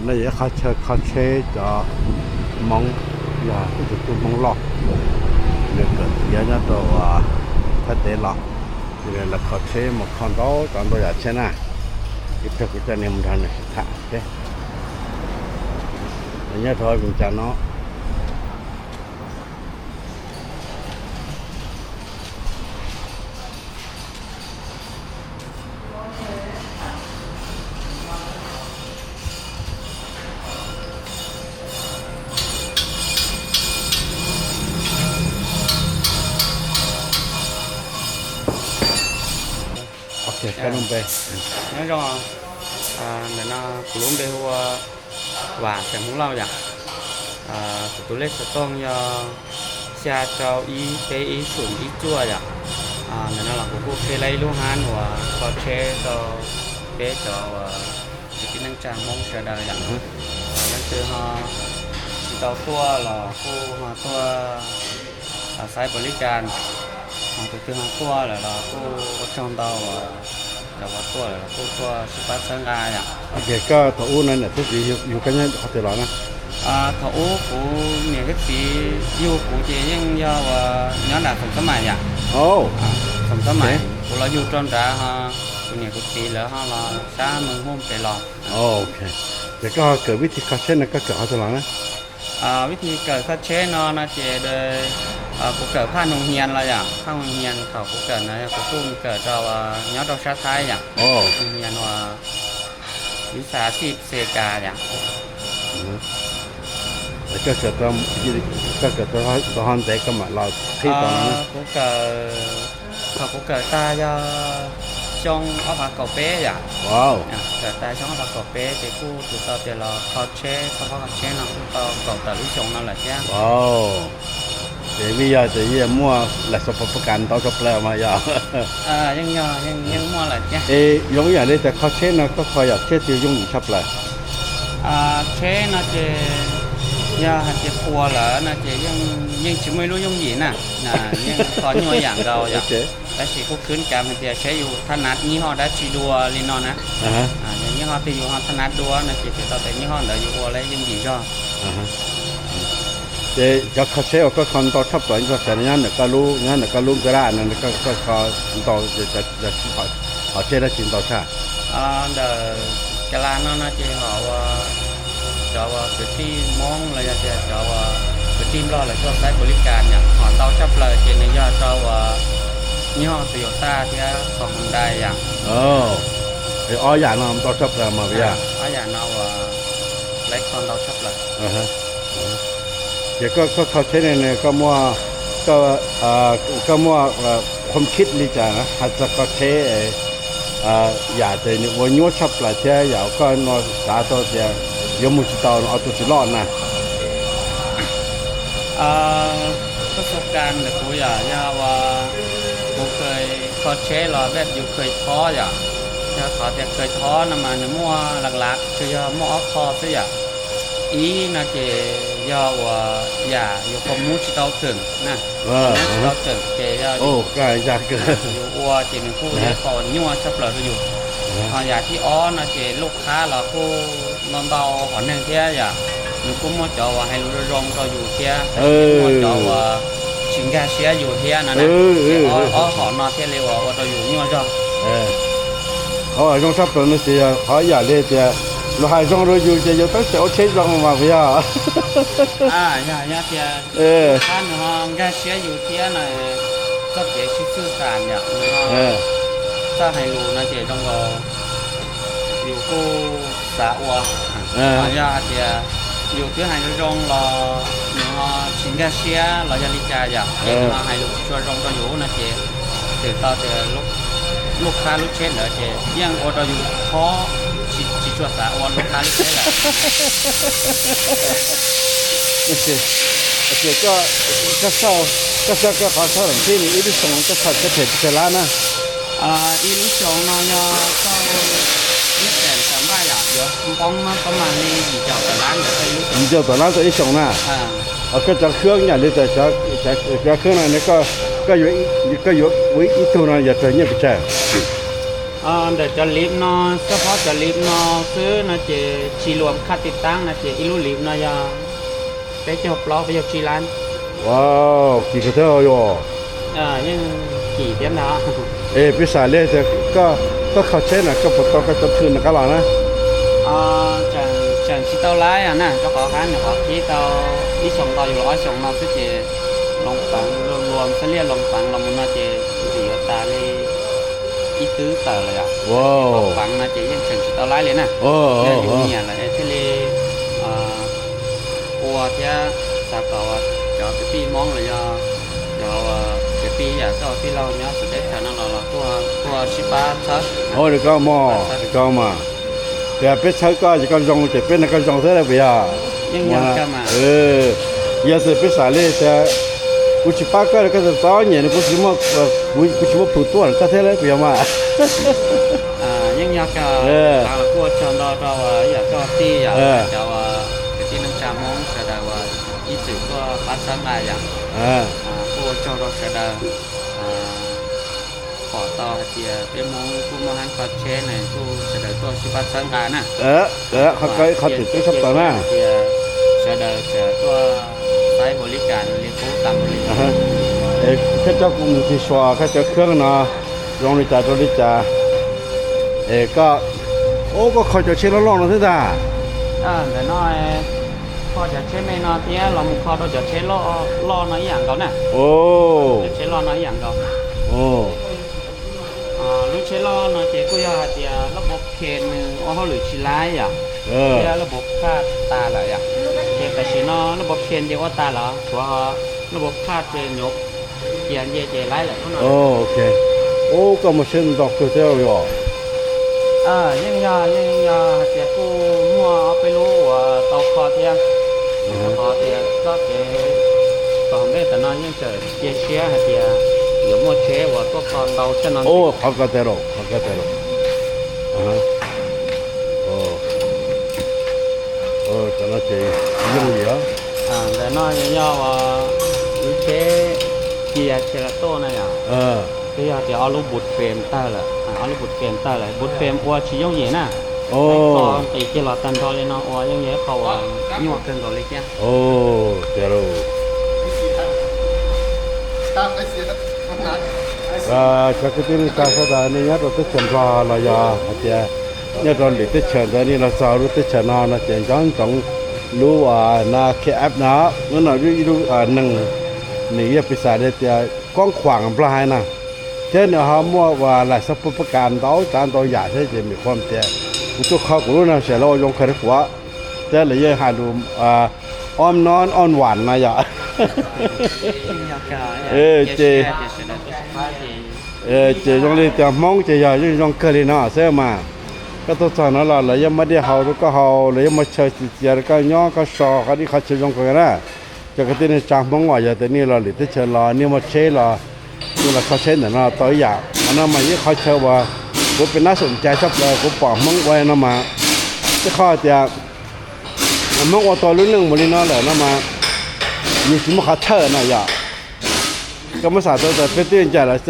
No yog ib qhov chaw kho tsheb cov Hmoob, yog ib tug tub Hmoob loj, nws kawm tiav nyob rau Thaib teb los, ces lawv kho tsheb mus kho ntau tsav ntau yam tsheb na. Ib pliag kuv coj nej mus nrog nws sib tham thiab. Nyob rau vim cas no. Ok, koj lub npe? Nyob zoo, ntawm no kuv lub npe hu ua Vam Xeem Hmoob Lauj yom. Kuv tus lej xov tooj yog xya rau ib peb ib xoom ib cuaj yom. Ntawm no los kuv kuj qhib lawm ib lub hab uas kho tsheb rau peb cov uas kwv tij neej tsa Hmoob sawv daws yom. Leej twg ho tsis tau tuaj los kuj ho tuaj saib pos lis kas, ho tus twg ho tuaj lawm los kuj ua tsaug ntau, cov uas tuaj lawm los kuj tuaj sib pab txhawb nqa yom. Koj thaum ub no niam thiab txiv yug koj nyob qhov twg los na? Thaum ub kuv niam thiab txiv yug kuv ces yeej yog uas nyob nram Xoom Xab Maim yom. Xoom Xab Maim kuv los yug rau nrad ho, kuv niam kuv txiv lawv ho los sab Moos Hmoob pem los. Ces koj kawm vib thib kho tsheb no koj kawm qhov twg los na? Vib thib kawm kho tsheb no no ces kuv kawm phaj noog hias los yom, phaj noog hias thaum kuv kawm na yog kuv kuj kawm rau nyob rau sab Thaib yom. Noog hias uas ib xas xij xes kas yom. Koj kawm tau ho ntxeev koj mam los qhib tau no? Kuv kawm, thaum kuv kawm tag yog xyoo ob phav kaum peb yom. Kawm tag xyoo ob phav kaum peb ces kuj tus tau tias los kho tsheb, kho tsheb no kuj tau kaum tawm lub xyoo no lawm thiab. Ces vim yog tias yeej muaj lawv xov pos pab kas ntau tshaj plaws mas yog. Yeej yog, yeej muaj lawm thiab. Es zoo ib yam li tias kho tsheb no koj kho yam tsheb twg yooj yim tshaj plaws? Tsheb no ces yog hais tias puas lawm no ces yeej tsis muaj ib lub yooj yim na, yeej kho nyuaj yam nkaus yom. Tab sis kuj khwv kav hais tias seb yus thaj nav nyij hoj dab tsi dua li no na. Yog nyij hoj twg yus ho thaj nav dua no ces tus tau tias nyij hoj ntawd yus ua lawm yooj yim zog. Ces cov kho tsheb uas koj kho ntau tshaj plaws nyob ntawm koj lub, nyob ntawm koj lub nkaraj no koj kho ntau, hom tsheb dab tsi ntau tshaj? Ntawm kas las no no ces hom uas cov uas kwv tij Hmoob los yog tias cov uas kwv tij Nplog lawv tuaj saib pos lis kas yom, hom ntau tshaj plaws ces nws yog rau uas nyij hoj Toyota thiab Hyundai yom. Ob yam no ntau tshaj plaws mas puas yog? Ob yam no uas lawv kho ntau tshaj plaws. Ces koj kho tsheb ne, koj muaj, koj muaj qhov kib li cas hais txog kho tsheb, yam ces nws ua nyuaj tshaj plaws thiab yam koj no xav tau tias yuav mus tsis tau no, ob tug tsis loj na? Koj xub kas ntawm kuv yom, yog uas kuv kheev kho tsheb los peb yus kheev thob yom. Yog qhov tias kheev thob no mas nws muaj lam lav tsuas yog muaj ob qho xwb yom. Ib no ces yog uas yam yus qhov muv tsis tau keem na, tsis tau keem ces yog yus ua ces nws kuj yog qhov nyuaj tshaj plaws rau yus. Ho yam thib ob no ces lub qhab los kuj ntau ntau hom neeg thiab yom, nws kuj muaj cov uas hais lus zoo zoo rau yus thiab, muaj cov uas tsis nkag siab yus thiab no na. Ces ob hom no thiaj li uas ua rau yus nyuaj zog. Qhov zoo tshaj plaws no ces yog qhov yam li tias luag hais zoo rau yus ces yus tab tom ua tsheb zoo mas puas yog? Yog tias qhab nws ho nkag siab yus thiab no, txoj kev sib txhwb xam yom, txoj hais lus no ces zoo nkaus yus kuj xav ua. Ho yog hais tias yus twb hais zoo zoo los nws ho tsis nkag siab los yog li cas yom, ces nws ho hais lus tsis tshua zoo rau yus no ces twb tau tias lub qhab lub tsheb ntawd ces yeej ua rau yus ho tsis tshua xav ua lub qhab lub tsheb lawm. Koj xauj, koj xauj koj qhov thab lam tib nws ib lub xyoo koj kho tsheb phem tsis tshua lab na? Ib lub xyoo no yog txog ib xees tawm npaj yom, yuav poob mab poob mag li yim caum tawm lab ntawm ib lub xyoo. Yim caum tawm lab tau ib xyoo na? Koj cov khwb yam li tas, cov khwb no koj yuav ua ib tug no yog raug nyiaj pes tsawg? Ntawm cov liv no, xab phob cov liv no xwb no ces tsis luam khaj tiv taab no ces ib lub liv no yog peb caug plaub peb caug tsib lab. Wow, kim kawg thiab yog. Yeej kim thiab ntag. Es peb xav li tias koj kho tsheb na koj puas tau koj cov thwm na qab los na? Tseem tsis tau laib na, rau qhov qab nyuam qhuav qhib tau ib xyoos tau yus los ob xyoos no xwb ces loo peev, loo luam xab liaj loo peev los mus no ces ntxim yuav tas li ib twb tawm lawm yom. Loo peev no ces yeej tseem tsis tau laib li na. Yog yus nyiam lawm es thiaj li ua thiab xav kom cov kwv tij Hmoob los yog cov kwv tij yam koj tij laug nyob xwv teb chaws no los los tuaj sib pab txhawb. Ua li koj mog, li koj mas. Tias peb txhawb koj ces koj zoo ces peb nrog koj zoo xwb lauj puas yog? Yog tias peb xav li tias kuv tsis pab koj, koj txom txom nyem no kuv tsis muaj, kuv tsis muaj plhus tuaj rau koj thiab lauj puas yog mas? Yeej yog kawg. Kuj ua tsaug ntau rau ib yam koj tij yam cov kwv tij neej tsa Hmoob sawv daws uas ib txwm tuaj pab txhawb nqa yom. Kuj ua tsaug rau sawv daws pom tau hais tias peb Hmoob kuj muaj hab kho tsheb ne, kuj sawv daws tuaj sib pab txhawb nqa na. Qhov kawg qhov twm teb sab plaws na. Sawv daws tseem tuaj saib npaum li cas li qub tas npaum li. Koj coj kuv mus ncig suas koj cov khab no zoo li cas rau li cas. Es koj, ub, koj kho cov tsheb loj loj no thiab ntag. Ntawm no kho cov tsheb me no thiab los mus kho rau cov tsheb loj no ib yam nkaus na. Cov tsheb loj no ib yam nkaus. Lub tsheb loj no ces kuj yog hais tias lub npoo phen nws ua hauj lwm tsis laib yom, thiab lub npoo phaj tas lawm yom. Ces tam sim no lub npoo phen ces ua tas lawm, tshuav lub npoo phaj ces nyuam cia nce ces laib lawm. Ok. Ub, koj muaj tsheb ntau kawg thiab yom. Yeej yog, yeej yog hais tias kuj muaj ob peb lub uas tau kho thiab. Rau qhov tias txoj kev tom ntej tam no yeej tseem cia siab hais tias yuav muaj tsheb uas tuaj kho ntau tshaj no. Qhov ko tas lawm, qhov ko tas lawm. Cov no ces yooj yim. Ntawm no yog uas lub tsheb Kia Cerato na yom. Twb yog tias ob lub bud phem tawg lawm, ob lub bud phem tawg lawm, bud phem ua tsis yooj yim na. Qhov nqis kiag los tag nrho li no ua yooj yim qhov uas nyuaj kawg nkaus li thiab. Cov kwv tij neej tsa sawv daws nej nyob rau teb chaws Nplog los yog hais tias nyob rau lwm teb chaws ntawd nej los txog lub teb chaws no no ces nco ntsoov lub no K F no, lub no ib lub neeg nws yog pis xas li tias koob khuam Nplog hais na, thiab nws ho muaj uas lais xab pub pab kas ntau tsav ntau yam thiab ces nws qhuas tias kuv tuaj kho kuv lub no seb lawv ua zoo kawg rau kuv, thiab lawv yeej hais lus ob nod ob vas na yom. Ces, ces zoo li tias Hmoob ces yog yeej zoo kawg li no xwb mas. Koj tuaj txog no los lawv yeej muab dej haus rau koj haus, lawv yeej muab chaw txias txias rau koj nyob koj so, qhov dib qhov chaw zoo kawg na. Cov kwv tij neej tsa Hmoob uas yog tias nej los lwm teb chaws los nej muaj tsheb los nej los kho tsheb ntawm no tau ib yam. Qhov no mas ib qhov chaw uas kuv pem nab xum cai tshaj plaws kuv pom Hmoob ua no mas, ib qhov tias Hmoob ua tau lub neej mus li no lawm no mas yus tsis muaj qhov thawj no yom. Koj muab xam tau tas peb twb ncaim los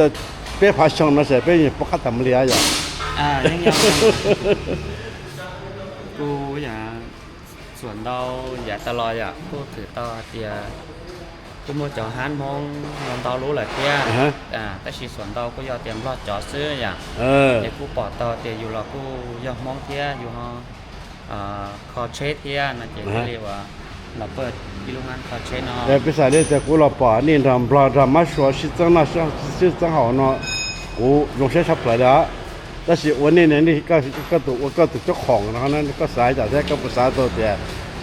peb phav xyoo no ces peb yeej pom qab tas mus li yom. Kuj yam xuam ntau yav tas los yom kuj thwm tau hais tias kuj muaj cov hab Hmoob los ntau lub lawm thiab, tab sis xuam ntau kuj yog tias Nplog cov xwb yom. Ces kuj pom tau tias yus los kuj yog Hmoob thiab yus ho kho tsheb thiab no ces thiaj li uas los pab ib lub hab kho tsheb no. Peb xav li tias kuv los pom nej nrog Nplog nrog mab sua sib txeeb noj sib txeeb haus no, kuv zoo siab tshaj plaws li os. Tab sis ua nej ne, koj tus ua koj tus cob khoom no koj xav cas thiab koj puas xav tau tias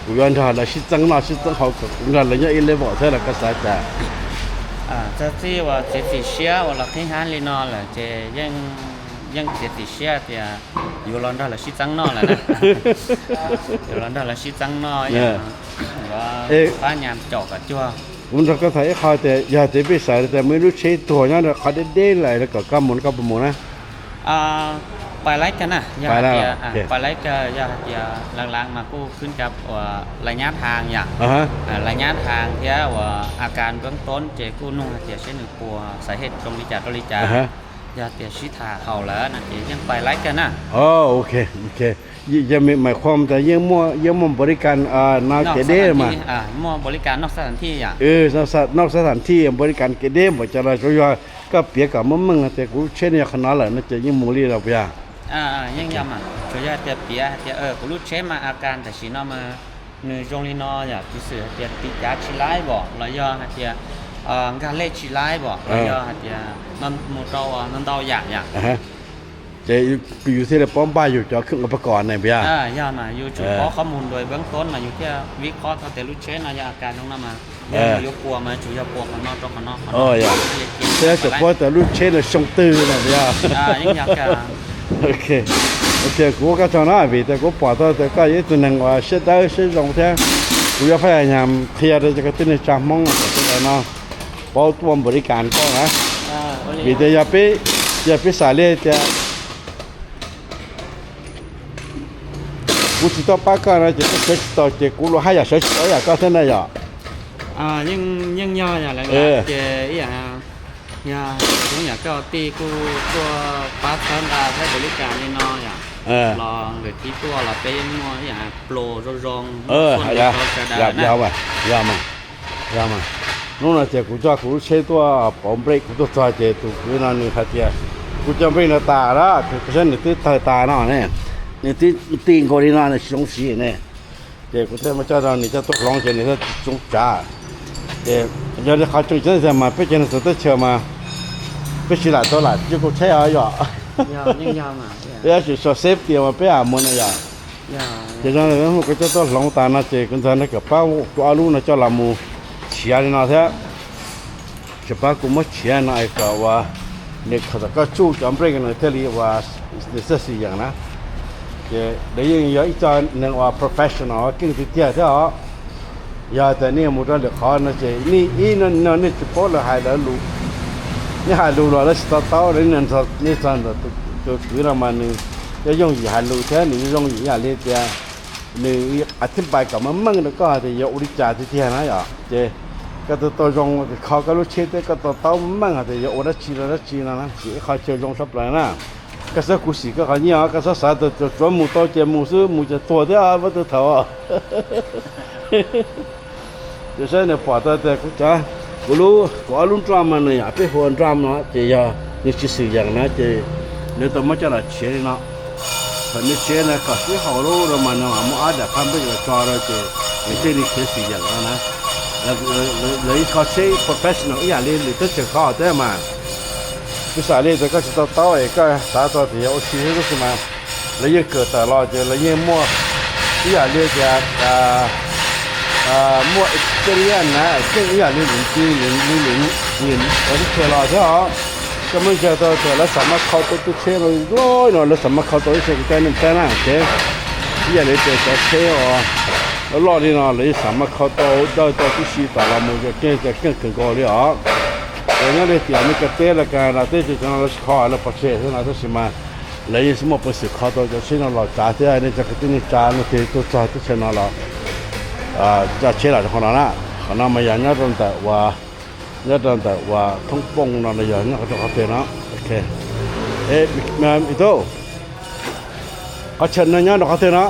kuv yuav nrog lawv sib txeeb noj sib txeeb haus kom kuv nrog lawv nyob ib level thiab los koj xav cas? Txog txij uas txiav txim siab uas los qhib hab li no lawm ces yeej txiav txim siab tias yuav los nrog lawv sib txeeb noj lawm na. Yuav los nrog lawv sib txeeb noj, yuav pab nyas caum kom cuag. Kuv nrog koj tham ib qho tias yog tias peb xav tias muaj ib lub tsheb tuag nyob qhov deb deb lawm kom koj mus koj puas mus na? Pais laib kawg na, yog hais tias pais laib kawg, yog hais tias lav lav mas kuj khwb cab uas lav nyab haas yom. Lav nyab haas thiab uas a kas npoob toob ces kuj nug hais tias seb nws puas xaiv hem zoo li cas rau li cas. Yog tias sib tham haum lawm no ces yeej pais laib kawg na. Ok, ok. Yog mim maim qhuam tas yeej muaj, yeej muaj npaum li kas no kev deb mas. Muaj npaum li kas noj xab tham thij yom. Noj xab tham thij npaum li kas kev deb npaum cas los tsuav yog koj piav kom meej meej tias kuv lub tsheb no yog qhov no lawm no ces yeej mus li los puas yog? Yeej yog mas tsuas yog tias piav hais tias kuv lub tsheb mas a kas tam sim no mas nws zoo li no yom, piv xam hais tias tiv cav tsis laib pom los yog hais tias nkag lej tsis laib pom los yog hais tias mus rau ntau yam yom. Ces yus thiaj li paub npaj yus cov khoom uas pab kom ne puas yog? Yog mas yus tsum paub qhov mus nruas npeeb toob mas yus thiaj vib qhob tau tias lub tsheb no yog a kas zoo no mas yog yus yuav puas mas tsum yog puas qhov no rau qhov no. Thiab tsum paub tias lub tsheb no xyoo twg no puas yog? Ok, kuv ua koj tsaug na vim tias kuv pom tau tias koj yog ib tug neeg uas siab dawb siab zoo thiab kuv yuav pab yam qhia rau cov kwv tij neej tsa Hmoob sawv daws no paub tuaj npaum li kas koj na. Vim tias yog peb xav li tias kuv tsis tuaj pab koj no ces koj sawv tsis tau ces kuv los haj yam sawv tsis tau ib yam koj thiab na yom. Yeej yog yam lawv ces ib yam yog zoo yam koj tij kuj tuaj pab txhawb nqa thiab npaum li kas li no yom, los nkawd tib tuaj los peb yeej muaj ib yam pluas zoo zoo sawv daws. Yog mas, hnub no ces kuv coj kuv lub tsheb tuaj pauv nplej, kuv tuaj txog ces tus kwv no nws hais tias kuv cov nplej no tas lawm, kuv saib nws twb tawg tas no ne, nws twb ti nkaus li no nws tsis zoo siv ne. Ces kuv thiaj muab coj rau nws coj tuaj hloov ces nws thiaj tsis tsoo tsav. Ces yog li qhov tseem ceeb tiag mas peb cov neeg txawv teb chaws mas peb tsis lam tau lam cuj kaus tsheb os yom. Peb yuav tsum xyuas safety mas peb mam mus na yom. Ces zoo li kuv coj tuaj hloov tas no ces kuv ntxawg no kom pab kuv ob lub no coj los mus tshiav li no thiab. Tsis pab kuv muab tshiav no es kom uas nws khaws tau koj tsuj cov nplej no thiaj li uas nws txawj xwm yeem na. Ces lawv yeej yog ib co neeg uas professional keej tiag tiag thiab os. Yog tias nej mus rau lwm qhov no ces nej ib no nej tsis paub lawv hais lawv lus, nej hais lus los lawv tsis to taub. Nej txog ntawm tus kwv no mas nws yeej yooj yim hais lus thiab nws yeej yooj yim ib yam li tias nws a thib pais kom meej meej rau koj hais tias yuav ua li cas tiag tiag na yom. Ces koj tau tau zoo kho koj lub tsheb thiab koj to taub meej hais tias yuav ua dab tsi rau dab tsi no na. Ces ib qho chaw zoo tshaj plaws na. Koj txhob khuv xim koj qhov nyiaj os, koj txhob xav tias tsuav mus tau ces mus xwb, mus ces tuag thiab muaj tej thaum. Ces saib nws pom tau tias kuv cov, kuv lub, kuv ob lub nroj mas nws yog peb hu ua nroj no ces yog nws tsis xwm yeem na ces nws tau muab coj los tshiav li no. Thaum nws tshiav no kom sib haum lub no mas nws mam muab ob daim phab npej los tso rau ces nws thiaj li khiav xwm yeem no na. Lawv ib kho tsheb professional ib yam li lwm teb chaws kho thiab mas. Kuv xav li tias koj tsis to taub es koj xav tau tias yog ua si xwb tab sis mas lawv yeej kawm tawm los ces lawv yeej muaj ib yam li tias muaj experience na, keej ib yam li lwm teb chaws los thiab os. Koj muab ntsaig tau tias lawv xam maj khau tau tub tsheb no, no lawv xam maj khau tau ib txhia kuv coj nej saib na ces ib yam li tias cov tsheb uas loj li no lawv yeej xam maj khau tau dawj tau tib si tom los mus ces keej, keej kawg nkaus li os. Ces nyob li tias Meskas teb los Kanadas teb ces cov no lawv tsis kho, lawv pov tseg xwb no tab sis mas lawv yeej muaj peev xwm kho tau cov tsheb no los tsav thiab nej cov kwv tij neej tsa leej twg tuaj txog teb chaws no los tso tsheb los rau qhov no na. Qhov no mas yog nyob rau ntawm uas, nyob rau ntawm uas thoob pooj no los yog nyob rau qhov twg no. Tub, qhov chaw no nyob rau qhov twg no?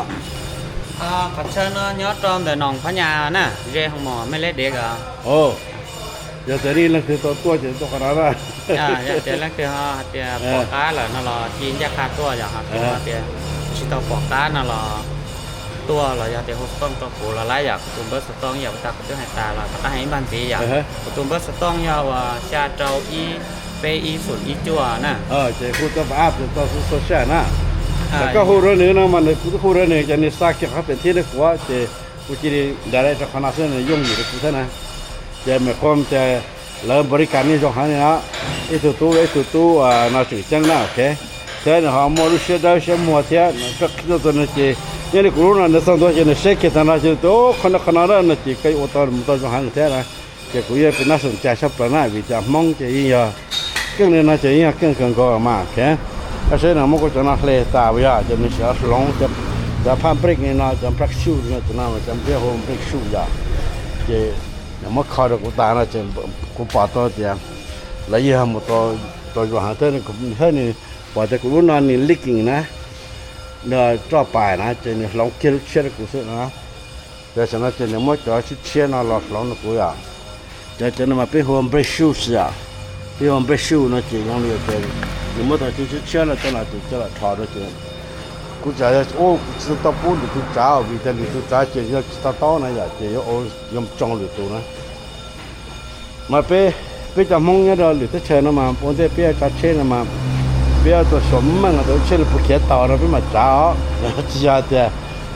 Qhov chaw no nyob rau ntawm Noom Phab Nyas na, ze Hoo Mom Mej Leb Dev os. Yog tias nej leej twg tau tuaj ces tuaj qhov no na. Yog tias leej twg ho hais tias pom qab lawm no los ci ncaj qha tuaj, yog hais tias tsis tau pom qab no los tuaj los yog tias hu xov tooj rau kuv los laib yom, kuv tus npawb xov tooj ib yam li kuv twb hais tas los rov qab hais ib npag ntxiv yom. Kuv tus npawb xov tooj yog uas xya rau ib peb ib xum ib cuaj na. Ces hu tau app tau social na. Thaum koj hu rau nws no mas nws, kuv twb hu rau nws ces nws xa kiag qhov pem thiab rau kuv ces kuv cia li direct rau qhov no xwb nws yooj yim rau kuv thiab na. Ces mem qhuam tias lawv npaum li cas nej zoo heev li no, ib tug tub ib tug tub no tseem ceeb na, ok. Thiab nws ho muaj lub siab dawb siab muag thiab, koj qhia tau no ces nyob li kuv lub no nws txog ntua ces nws saib kiag tag no ces qhov no qhov no no ces koj ua tau mus tau zoo heev thiab na. Ces kuv yeej pib nab xoom cai sab plaws na vim tias Hmoob ces yeej yog keej li no ces yeej yog keej kawg nkaus mas, ok. Koj saib no muab kuv cov no hle tas uas yog ces nws sim hloov cov phaj brake li no, cov brake shoe li no, cov no cov peb hu brake shoe yom. Ces nws muab kho rau kuv tas no ces kuv pom tau tias lawv yeej mus tau Tau zoo heev thiab, thiab nws pom tias kuv lub no nws leaking na, nws roj pais na ces nws hloov kiag lub tshiab rau kuv xwb na. Ces tam sim no ces nws muab cov tshiab tshiab no los hloov rau kuv yom. Cov cov no mas peb hu ua brake shoes yom, peb hu ua brake shoes no ces zoo li ces nws muab cov tshiab tshiab no coj los ces coj los rho rau ces kuv tseem, kuv tsis tau pub lwm tus tsav vim tias lwm tus tsav ces yog tsis to taub na yom, ces yuav tsoo lwm tus na. Mas peb, peb cov Hmoob nyob rau lwm teb chaws no mas ua ntej peb yuav tsav tsheb no mas peb yuav tau xyuas meej tias lub tsheb no puas khiav taus no peb mam tsav os. Tsis yog tias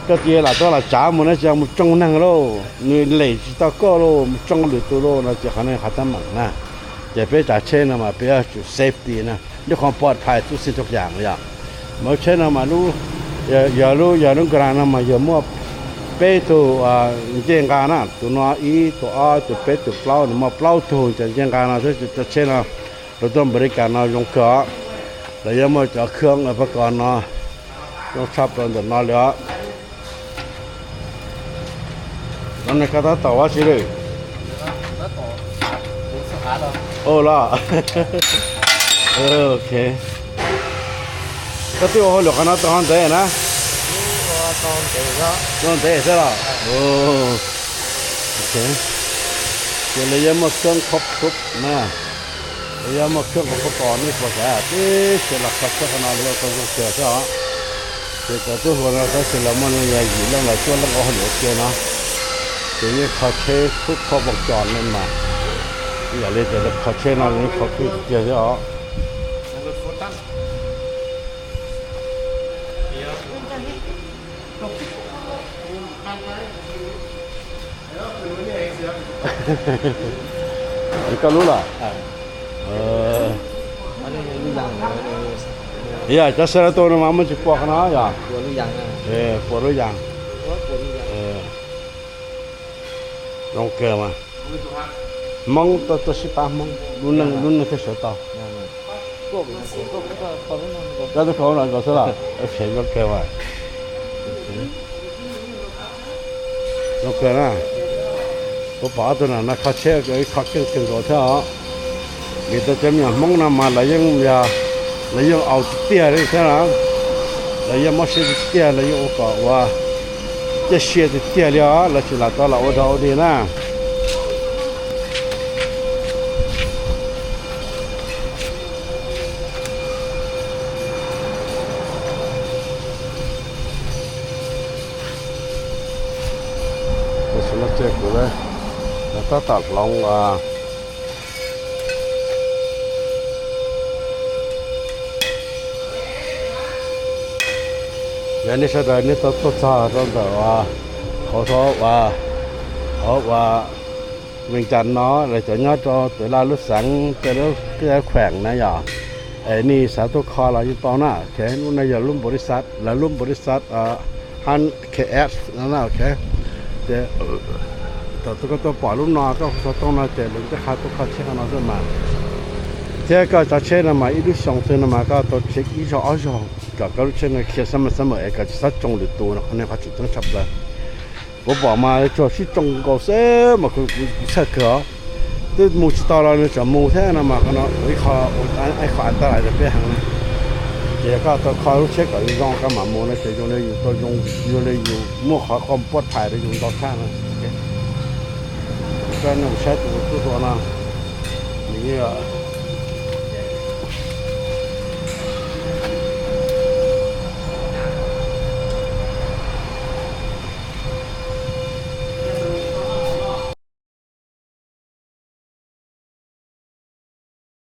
koj cia lam tuaj los tsav mus na, tsis yog mus tsoo neeg lauj, nws lem tsis tau koj lauj, mus tsoo lwm tus lauj no ces qhov no qhov teeb meem na. Ces peb tsav tsheb no mas peb yuav tsum safety na, nyob qhov pov phais tub si tug yam yom. Mas lub tsheb no mas lub, yog lub, yog lub gra no mas yog muaj peb tug ncej nqa na, tus no ib, tus ob, tus peb, tus plaub, nws muaj plaub tug cov ncej nqa no xwb. Cov tsheb no lawv tuaj Npamelikas no zoo kawg os, lawv yuav muaj cov khab pab kos no zoo tshaj plaws ntawm no li os. No ne koj tab tom ua tsi lawm? Ua los. Ok. Koj twb ua hauj lwm qhov no tau ho ntev na? Tau ntev xwb los? Ces lawv yuav muaj khab khob khub na, lawv yuav muaj khab khob kos nej puas xav tib si los kho tsheb qhov no lawv ua tau zoo kawg xwb os. Ces cov tub hluas no tab sis lawv muaj neeg yim leej lawv tuaj leej ua hauj lwm ua ke no, ces yeej kho tsheb khub kho voo cos ne mas, yam li tias lawv kho tsheb no yeej kho khwb tiag tiag xwb os. Koj lub los? Yog cov Xerato no mas muaj tsis pua qhov no yog? Pua lub yas. Zoo kawg mas. Hmoob tuaj, tuaj sib pab Hmoob, lub neej, lub neej thiaj sawv tau. Koj twb kho lub no nkaus xwb los? Zoo kawg mas. Zoo kawg na. Kuv pom ob tug no kho tsheb kho keej kawg nkaus thiab os. Vim tias cov me nyuam Hmoob no mas lawv yeej, lawv yeej aus tiag tiag li thiab na. Lawv yeej mob siab tiag tiag, lawv yeej ua kom ua ciaj sia tiag tiag li os, lawv tsis lam tau los ua dog ua dig na. Tam sim no ces kuv tab tom hloov. Yog nej sawv daws nej tau tuaj txog rau ntawm hauv, hauv ua Vees Cas no los cov nyob rau tej laj lub xeev tej lub kheem na yom, es nej xav tuaj kho los yeej tau na. Lub no yog lub npau li xav, lawv lub npau li xav, hab K S no na. Ces thaum koj tuaj pom lub no koj hu xov tooj no ces lawv twb qha tuaj kho tsheb qhov no xwb mas. Thiab koj tsav tsheb no mas ib lub xyoo twg no mas koj tau check ib zaug ob zaug kom koj lub tsheb no khiav xab maj xab mawm es koj tsis txhob tsoo lwm tus no, qhov no qhov tseem ceeb tshaj plaws. Kuv pom mas tsuas sib tsoo nkaus xwb mas kuv txhawj kawg os. Twb mus tsis tau los nws tseem mus thiab no mas qhov no ib qho, ib qho an tab lais rau peb heev na. Ces yog koj tau kho lub tsheb kom zoo koj mam mus no ces zoo li yus tau zoo, zoo li yus muaj qhov koj pov phais rau yus ntau tshaj na. Koj nej mus saib tus tub hluas no, nws yeej